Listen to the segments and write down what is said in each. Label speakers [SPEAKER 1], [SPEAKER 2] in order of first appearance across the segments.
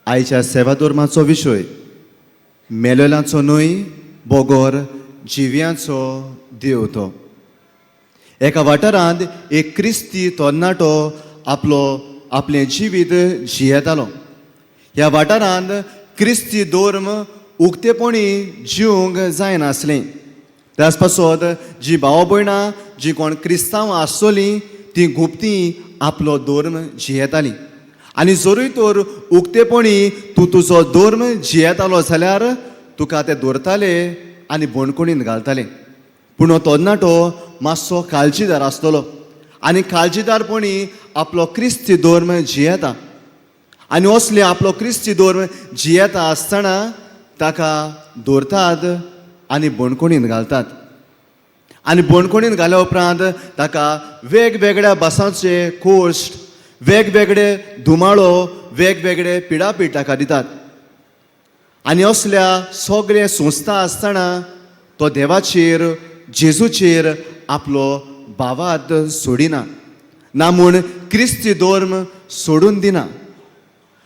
[SPEAKER 1] आयच्या सेवाधर्माचो विशय मेलेल्यांचो न्हय बोगोर जिव्यांचो देव तो. एका वाठारांत एक क्रिस्ती तरणाटो आपलो आपलें जिवीत जियेतालो. ह्या वाठारांत क्रिस्ती धर्म उक्तेपणी जिवंक जायनासलें. त्याच पासत जी भाव भयणां जी कोण क्रिस्तांव आसतलीं ती गुप्ती आपलो धर्म जियेतालीं आनी जरूय तर उक्तेपणी तूं तुजो धर्म जियेतालो जाल्यार तुका ते दवरताले आनी बणकोणीन घालताले. पूण हो तरणाटो मातसो काळजीदार आसतलो आनी काळजीदारपणी आपलो क्रिस्ती धर्म जियेता आनी असले आपलो क्रिस्ती धर्म जियेता आसतना ताका दवरतात आनी बणकोणीन घालतात आनी बणकोणीन घाल्या उपरांत ताका वेगवेगळ्या भासांचे कोश्ट, वेगवेगळे धुमाळो, वेगवेगळे पिडापीड ताका दितात. आनी असल्या सगळे संस्था आसतना तो देवाचेर, जेजूचेर आपलो भावार्थ सोडिना ना म्हूण क्रिस्ती धर्म सोडून दिना.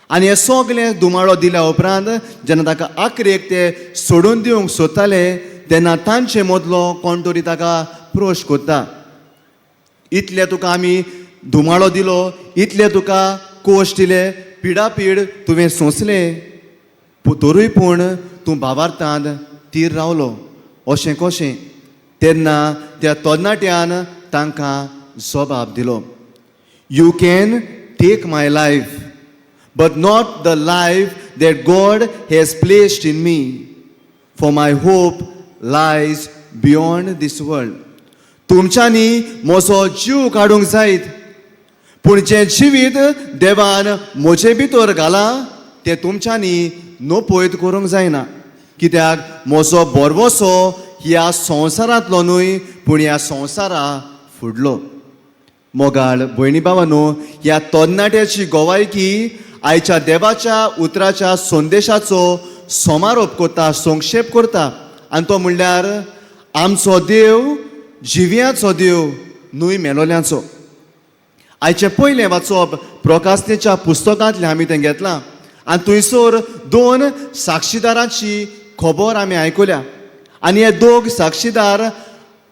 [SPEAKER 1] आनी हे सगळे धुमाळो दिल्या उपरांत जेन्ना ताका आखरेक ते सोडून दिवंक सोदताले तेन्ना तांचे मदलो कोण तरी ताका प्रश्न करता, इतले तुका आमी धुमाळो दिलो, इतले तुका कोश दिले, पिडापीड तुवें सोंसलें, तरूय पूण तूं भावार्थांत तीर रावलो, अशें कशें? तेन्ना त्या तरणाट्यान तांकां जबाब दिलो, you can take my life but not the life that God has placed in me, for my hope lies beyond this world. तुमच्यांनी म्हजो जीव काडूंक जायत, पूण जें जिवीत देवान म्हजे भितर घालां तें तुमच्यांनी नपयत करूंक जायना, कित्याक म्हजो भरवसो ह्या संवसारांतलो न्हय पूण ह्या संवसारा फुडलो. मोगाळ भयणी भावानो, ह्या तरणाट्याची गोवायकी आयच्या देवाच्या उतराच्या संदेशाचो समारोप करता, संक्षेप करता आनी तो म्हणल्यार आमचो देव जिव्याचो देव न्हय मेलोल्यांचो. आयचें पयलें वाचप प्रकासनेच्या पुस्तकांतलें आमी तें घेतलां आनी थंयसर दोन साक्षीदारांची खबर आमी आयकुल्या आनी हे दोग साक्षीदार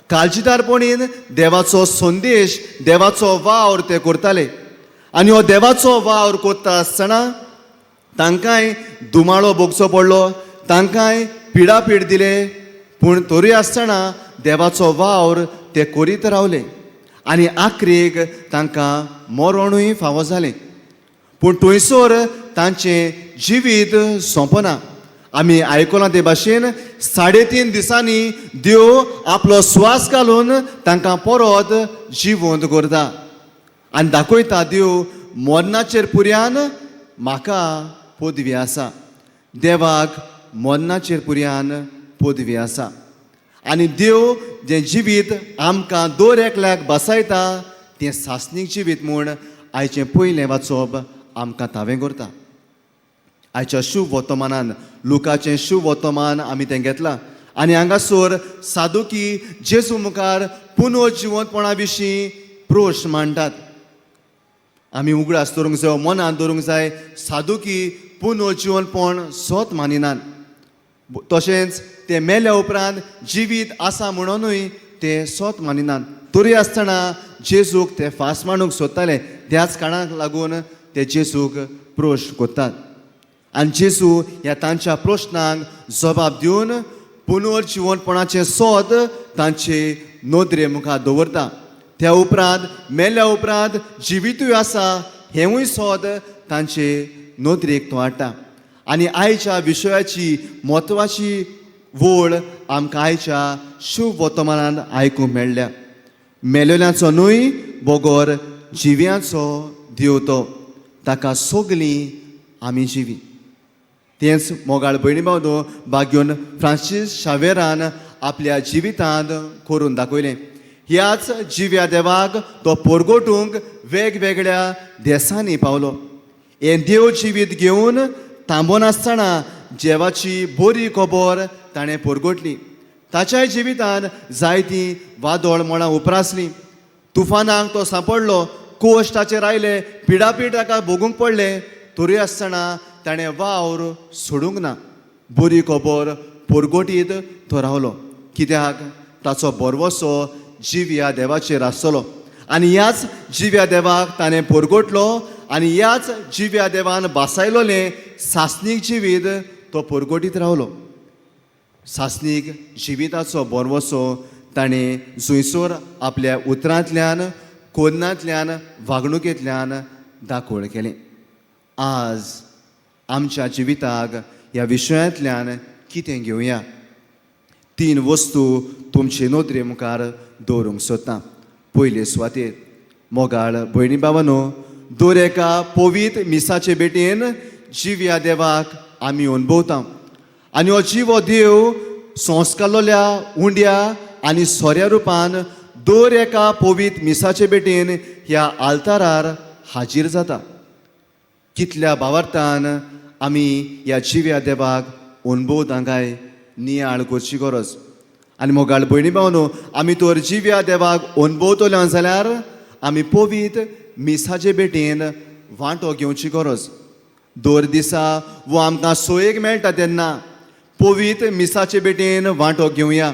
[SPEAKER 1] काळजीदारपणीन देवाचो संदेश, देवाचो वावर ते करताले आनी हो देवाचो वावर करता आसतना तांकांय दुमाळो भोगचो पडलो, तांकांय पिडापीड दिले, पूण तरी आसतना देवाचो वावर ते करीत रावले आनी आखरेक तांकां मरणूय फावो जालें. पूण थंयसर तांचें जिवीत सोंपना. आमी आयकलां ते भाशेन 3.5 दिसांनी देव आपलो स्वास घालून तांकां परत जिवंत करता आनी दाखयता देव मरणाचेर पुर्यान म्हाका पदवी आसा. देवाक मरणाचेर पुर्यान पदवी आसा आनी देव जें जिवीत आमकां दर एकल्याक बसायता तें सासणीक जिवीत म्हूण आयचें पयलें वाचप आमकां तावें करता. आयच्या शुभ वर्तमानान लुकाचें शुभ वर्तमान आमी तें घेतलां आनी हांगासर सादुकी जेजू मुखार पुनर्जिवंतपणा विशीं प्रश्न मांडटात. आमी उगडास दवरूंक जाय, मनांत दवरूंक जाय, सादुकी पुनर्जिवंतपण सत मानिनात, तशेंच ते मेल्या उपरांत जिवीत आसा म्हणूनय ते सत मानिनात. तरी आसतना जेजूक ते फास मांडूंक सोदताले, त्याच कारणाक लागून ते जेजूक प्रश्न करतात आनी जेजू ह्या तांच्या प्रश्नांक जबाब दिवन पुनर्जिवंतपणाचें सोद तांचे नदरे मुखार दवरता. त्या उपरांत मेल्या उपरांत जिवितूय आसा हेंवूय सोद तांचे नदरेक तो हाडटा आनी आयच्या विशयाची म्हत्वाची वळ आमकां आयच्या शुभ वर्तमानान आयकूंक मेळ्ळ्या. मेलेल्यांचो न्हय बगर जिव्यांचो देव तो, ताका सगलीं आमी जिवी. तेंच मोगाळ भयणी भावनो, बाग्योन फ्रांसीस शावेरान आपल्या जिवितांत करून दाखयलें. ह्याच जिव्या देवाक तो पोरगोटूंक वेगवेगळ्या देसांनी पावलो. हें देव जिवीत घेवन थांबनासतना देवाची बरी खबर ताणें पोरगोटली. ताच्याय जिवितान जायतीं वादळ मळां उप्रासलीं, तुफानाक तो सांपडलो, कोश ताचेर आयले, पिडापीड ताका भोगूंक पडले, तरी आसतना ताणें वावर सोडूंक ना. बरी खबर पोरगोटीत तो रावलो, कित्याक ताचो भरवसो जिव्या देवाचेर आसतलो आनी ह्याच जिव्या देवाक ताणें पोरगोटलो आनी ह्याच जिव्या देवान बासायलोलें सासणीक जिवीत तो पोरगोटीत रावलो. सासणीक जिविताचो भरवसो ताणें जुंयसर आपल्या उतरांतल्यान, कोन्नांतल्यान, वागणुकेंतल्यान दाखोवण केलें. आज आमच्या जिविताक ह्या विशयांतल्यान कितें घेवया? तीन वस्तू तुमचे नदरे मुखार दवरूंक सोदता. पयले सुवातेर, मोगाळ भयणी बाबानो, दर एका पवीत मिसाचे भेटेन जिव्या देवाक आमी अणभवता आनी हो जिवो देव संस्कारलोल्या उंड्या आनी सोऱ्या रुपान दर एका पवीत मिसाचे भेटेन ह्या आल्तारार हाजीर जाता. कितल्या भावार्थान आमी ह्या जिव्या देवाक अणभवता काय नियाळ करची गरज. आनी मोगाळ भयणी भावनो, आमी तर जिव्या देवाक अणभवतले जाल्यार आमी पवीत मिसाचे भेटेन वांटो घेवची गरज. दर दिसा वो आमकां सोयेक मेळटा तेन्ना पवीत मिसाचे भेटेन वांटो घेवया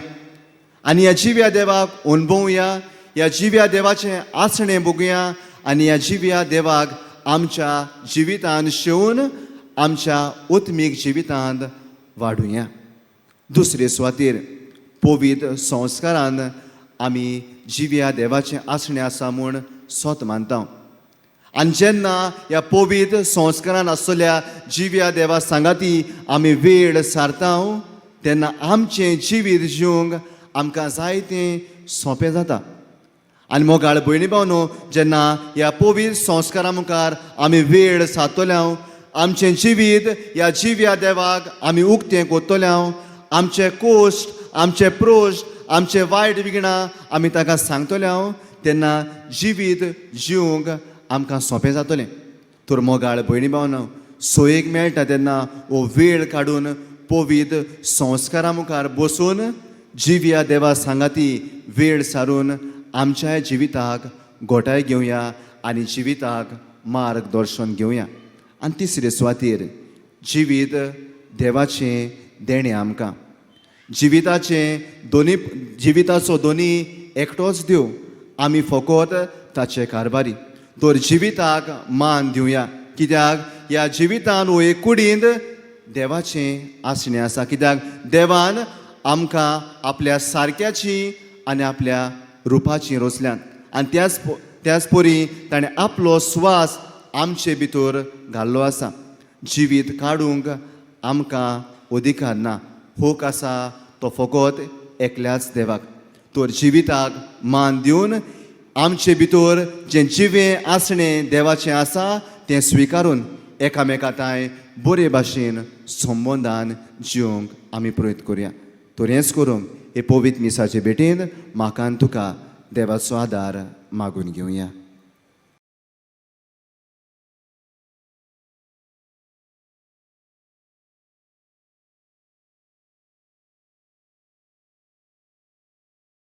[SPEAKER 1] आनी ह्या जिव्या देवाक अणभवया, ह्या जिव्या देवाचें आसणें बघुया आनी ह्या जिव्या देवाक आमच्या जिवितान शेवून आमच्या उत्मीक जिवितांत वाडुया. दुसरे सुवातेर, पवीत संस्कारान आमी जिव्या देवाचें आसणें आसा म्हूण सोत मानता आनी जेन्ना ह्या पवीत संस्कारान आसतल्या जिव्या देवा सांगाती आमी वेळ सारता तेन्ना आमचें जिवीत जिवंक आमकां जायतें सोंपें जाता. आनी मोगाळ भयणी भावनो, जेन्ना ह्या पवीत संस्कारा मुखार आमी वेळ सारतले, आमचें जिवीत ह्या जिव्या देवाक आमी उक्तें करतले, आमचे कोश्ट, आमचे प्रोश्ट, आमचे वायट विघ्नां आमी ताका सांगतले तेन्ना जिवीत जिवंक आमकां सोंपें जातलें. तर मोगाळ भयणी भावनो, सोयेक मेळटा तेन्ना हो वेळ काडून पवीत संस्कारा मुखार बसून जिव्या देवा सांगाती वेळ सारून आमच्याय जिविताक गोठाय घेवया आनी जिविताक मार्गदर्शन घेवया. आनी तिसरे सुवातेर, जिवीत देवाचें देणें आमकां. जिविताचें दोनी जिविताचो दोनी एकटोच देव, आमी फकत ताचे कारभारी. तर जिविताक मान दिवया, कित्याक ह्या जिवितान वो एक कुडींत देवाचें आसणें आसा, कित्याक देवान आमकां आपल्या सारक्याची आनी आपल्या रुपाची रोसल्यान आनी त्याच त्याच परी ताणें आपलो स्वास आमचे भितर घाल्लो आसा. जिवीत काडूंक आमकां अधिकार ना, होक आसा तो फकत एकल्याच देवाक. तर जिविताक मान दिवन आमचे भितर जें जिवें आसणें देवाचें आसा तें स्विकारून एकामेका तांय बरे भाशेन संबंदान जिवंक आमी प्रयत्न करुया. तर हेंच करूंक हे पवित्र मिसाचे भेटेन म्हाका आनी तुका देवाचो आदार मागून घेवया.